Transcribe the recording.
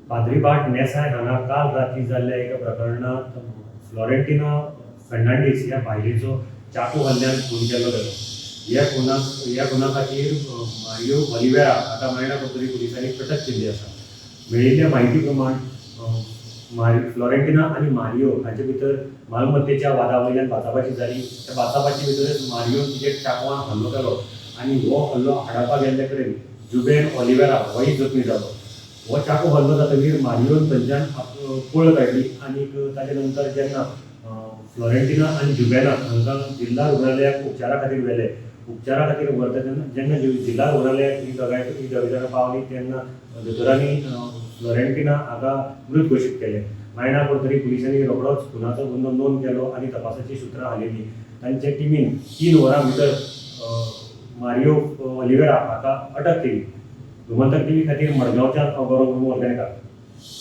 पाद्रीभाट नेसाय हांगा काल राती जाल्ल्या एका प्रकरणांत फ्लॉरेंटिना फेर्नांडीस ह्या बायलेचो चाकू हल्ल्यान खून केल्लो गेलो. ह्या खुना खातीर मारियो ऑलिवेरा हाका मायणा कुडतरी पुलिसांनी अटक केल्ली आसा. मेळिल्ल्या म्हायती प्रमाण फ्लॉरेंटिना आनी मारियो हांचे भितर मालमत्तेच्या वादा वयल्यान बाचाबाची जाली. त्या बाचाबाची भितरच मारियोन तिचेर चाकवान हल्लो केलो आनी हो हल्लो आडावपाक गेल्ले कडेन जुबेन ऑलिवेरा होय जखमी जालो. हो चाकू हल्लो जातकीर मारियोन थंयच्यान पळ काडली आनी ताजे नंतर जेन्ना फ्लॉरेंटिना आनी जुबेना हांकां जिल्हा रुग्णालयाक उपचारा खातीर व्हेले, उपचारा खातीर व्हरता तेन्ना जेन्ना जिल्हा रुग्णालयाक ही दोगां जाणां पावली तेन्ना दोतोरांनी फ्लॉरेंटिना हाका मृत घोशीत केलें. मायणा कुडतरी पुलिसांनी रोखडोच खुनाचो गुन्यांव नोंद केलो आनी तपासाची सुत्रां हालयलीं. तांचे टिमीन 3 वरां भितर मारियो ऑलिवेरा हाका अटक केली. गोमंतक टीव्ही खातीर मडगांवच्यान हांव गौरव मुर्मू ऑर्गेनिका.